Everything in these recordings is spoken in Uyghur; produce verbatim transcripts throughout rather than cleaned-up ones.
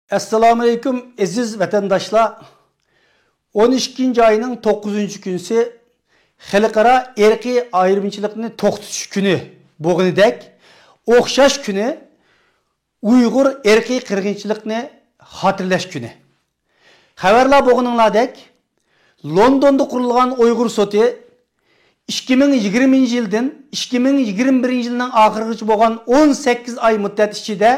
ئەسسالامۇئەلەيكۇم، ئەزىز ۋەتەنداشلار! ئون ئىككىنچى ئاينىڭ توققۇزىنچى كۈنىسى خەلقئارا ئىرقىي ئايرىمچىلىقنى توختىتىش كۈنى بولغىنىدەك، ئوخشاش كۈنى ئۇيغۇر ئىرقىي قىرغىنچىلىقنى خاتىرىلەش كۈنى. خەۋەرلەر بولغىنىڭلاردەك، لوندوندا قۇرۇلغان ئۇيغۇر سوتى ئىككى مىڭ يىگىرمىنچى يىلدىن ئىككى مىڭ يىگىرمە بىرىنچى يىلنىڭ ئاخىرىغىچە بولغان ئون سەككىز ئاي مۇددەت ئىچىدە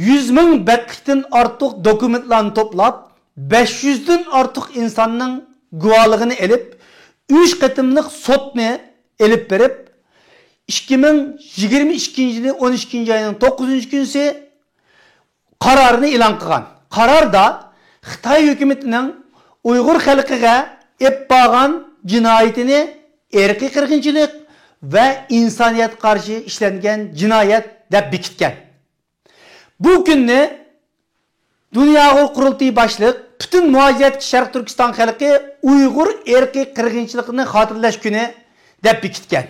يۈز مىڭ بەتلىكتىن ئارتۇق دوكۇمېنتلارنى توپلاپ، بەش يۈزدىن ئارتۇق ئىنساننىڭ گۇۋاھلىقىنى ئېلىپ، ئۈچ قېتىملىق سوتنى ئېلىپ بېرىپ، ئىككى مىڭ يىگىرمە ئىككىنچى يىلى ئون ئىككىنچى ئاينىڭ توققۇزىنچى كۈنىسى قارارنى ئېلان قىلغان. قاراردا خىتاي ھۆكۈمىتىنىڭ ئۇيغۇر خەلقىگە ئېلىپ بارغان جىنايىتىنى ئىرقىي قىرغىنچىلىق ۋە ئىنسانىيەتكە قارشى ئىشلەنگەن جىنايەت دەپ بېكىتكەن. بۇ كۈننى دۇنيا ئۇيغۇر قۇرۇلتىيى باشلىق پۈتۈن مۇھاجىرەتتىكى شەرقىي تۈركىستان خەلقى ئۇيغۇر ئىرقىي قىرغىنچىلىقىنى خاتىرىلەش كۈنى دەپ بېكىتكەن.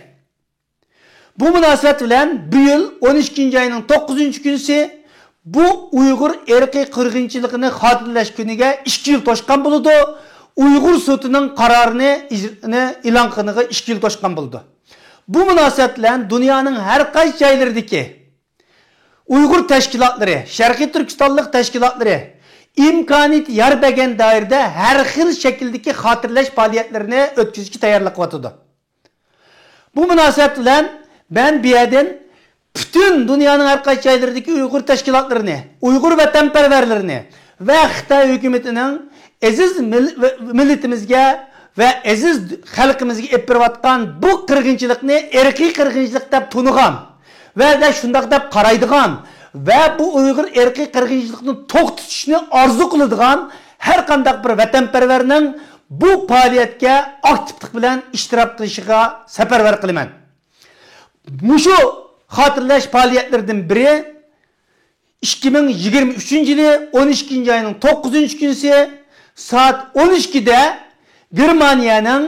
بۇ مۇناسىۋەت بىلەن بۇ يىل ئون ئىككىنچى ئاينىڭ توققۇزىنچى كۈنىسى بۇ ئۇيغۇر ئىرقىي قىرغىنچىلىقىنى خاتىرىلەش كۈنىگە ئىككى يىل توشقان بولىدۇ. ئۇيغۇر سوتىنىڭ قارارىنى ئىج-، ئېلان قىلغىنىغا ئىككى يىل توشقان بولىدۇ. بۇ مۇناسىۋەت بىلەن دۇنيانىڭ ھەر قايسى جايلىرىدىكى ئۇيغۇر تەشكىلاتلىرى، شەرقىي تۈركىستانلىق تەشكىلاتلىرى ئىمكانىيىتى يار بەرگەن دائىرىدە ھەر خىل شەكىلدىكى خاتىرىلەش پائالىيەتلىرىنى ئۆتكۈزۈشكە تەييارلىق قىلىۋاتىدۇ. بۇ مۇناسىۋەت بىلەن مەن بۇ يەردىن پۈتۈن دۇنيانىڭ ھەر قايسى جايلىرىدىكى ئۇيغۇر تەشكىلاتلىرىنى، ئۇيغۇر ۋەتەنپەرۋەرلىرىنى ۋە خىتاي ھۆكۈمىتىنىڭ ئەزىز مىل-، مىللىتىمىزگە ۋە ئەزىز خەلقىمىزگە ئېلىپ بېرىۋاتقان بۇ قىرغىنچىلىقنى ئىرقىي قىرغىنچىلىق دەپ تونۇغان ۋە، ۋە شۇنداق دەپ قارايدىغان ۋە بۇ ئۇيغۇر ئىرقىي قىرغىنچىلىقنى توختىتىشنى ئارزۇ قىلىدىغان ھەر قانداق بىر ۋەتەنپەرۋەرنىڭ بۇ پائالىيەتكە ئاكتىپلىق بىلەن ئىشتىراك قىلىشىغا سەپەرۋەر قىلىمەن. مۇشۇ خاتىرىلەش پائالىيەتلىرىدىن بىرى ئىككى مىڭ يىگىرمە ئۈچىنچى يىلى ئون ئىككىنچى ئاينىڭ توققۇزىنچى كۈنىسى سائەت ئون ئىككىدە گېرمانىيەنىڭ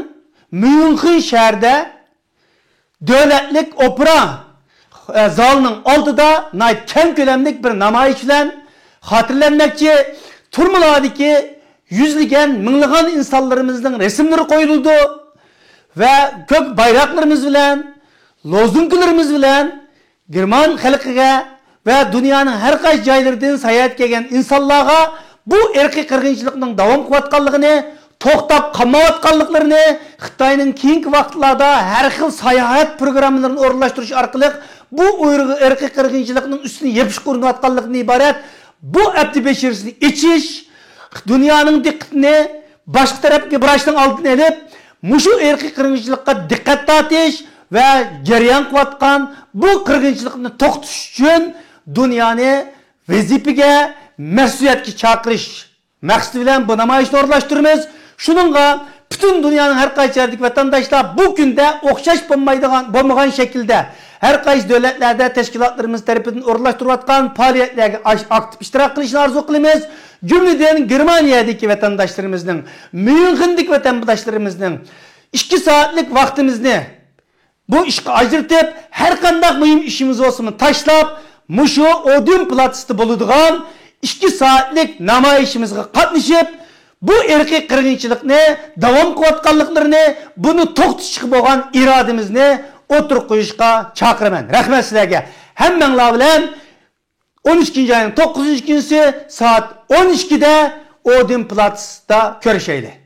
ميۇنخېن شەھىرىدە دۆلەتلىك ئوپېرا، ئە، زالىنىڭ ئالدىدا ناھايىتى كەڭ كۆلەملىك بىر نامايىش بىلەن خاتىرىلەنمەكچى. تۈرمىلەردىكى يۈزلىگەن، مىڭلىغان ئىنسانلىرىمىزنىڭ رەسىملىرى قويۇلىدۇ ۋە كۆك بايراقلىرىمىز بىلەن، لوزۇنكىلىرىمىز بىلەن گېرمان خەلقىگە ۋە دۇنيانىڭ ھەر قايسى جايلىرىدىن ساياھەتكە كەلگەن ئىنسانلارغا بۇ ئىرقىي قىرغىنچىلىقنىڭ داۋام قىلىۋاتقانلىقىنى، توختاپ قالمايۋاتقانلىقلىرىنى، خىتاينىڭ كېيىنكى ۋاقىتلاردا ھەر خىل ساياھەت پروگراممىلىرىنى ئورۇنلاشتۇرۇش ئارقىلىق بۇ ئۇيغۇر ئىرقىي قىرغىنچىلىقنىڭ ئۈستىنى يېپىشقا ئۇرۇنۇۋاتقانلىقىدىن ئىبارەت بۇ ئەپتى بېشىرىسىنى ئېچىش، دۇنيانىڭ دىققىتىنى باشقا تەرەپكە بۇراشنىڭ ئالدىنى ئېلىپ، مۇشۇ ئىرقىي قىرغىنچىلىققا دىققەت تارتىش ۋە جەريان قىلىۋاتقان بۇ قىرغىنچىلىقنى توختىتىش ئۈچۈن دۇنيانى ۋەزىپىگە، مەسئۇلىيەتكە چاقىرىش مەقسىتى بىلەن بۇ نامايىشنى ئورۇنلاشتۇرىمىز. شۇنىڭغا پۈتۈن دۇنيانىڭ ھەر قايسى يېرىدىكى ۋەتەنداشلار بۇ كۈندە ئوخشاش بولمايدىغان، بولمىغان شەكىلدە ھەر قايسى دۆلەتلەردە تەشكىلاتلىرىمىز تەرىپىدىن ئورۇنلاشتۇرۇلۇۋاتقان پائالىيەتلەرگە ئاش-، ئاكتىپ ئىشتىراك قىلىشىنى ئارزۇ قىلىمىز. جۈملىدىن گېرمانىيەدىكى ۋەتەنداشلىرىمىزنىڭ، ميۇنخېندىكى ۋەتەنداشلىرىمىزنىڭ ئىككى سائەتلىك ۋاقتىمىزنى بۇ ئىشقا ئاجرىتىپ، ھەر قانداق مۇھىم ئىشىمىز بولسىمۇ تاشلاپ، مۇشۇ ئودېن پلاتسىدا بولىدىغان ئىككى سائەتلىك نامايىشىمىزغا قاتنىشىپ، بۇ ئىرقىي قىرغىنچىلىقنى داۋام قىلىۋاتقانلىقلىرىنى، بۇنى توختىتىشقا بولغان ئىرادىمىزنى ئوتتۇرىغا قويۇشقا چاقىرىمەن. رەھمەت سىلەرگە. ھەممەڭلار بىلەن ئون ئىككىنچى ئاينىڭ توققۇزىنچى كۈنىسى سائەت ئون ئىككىدە ئودېن پلاتسدا كۆرۈشەيلى.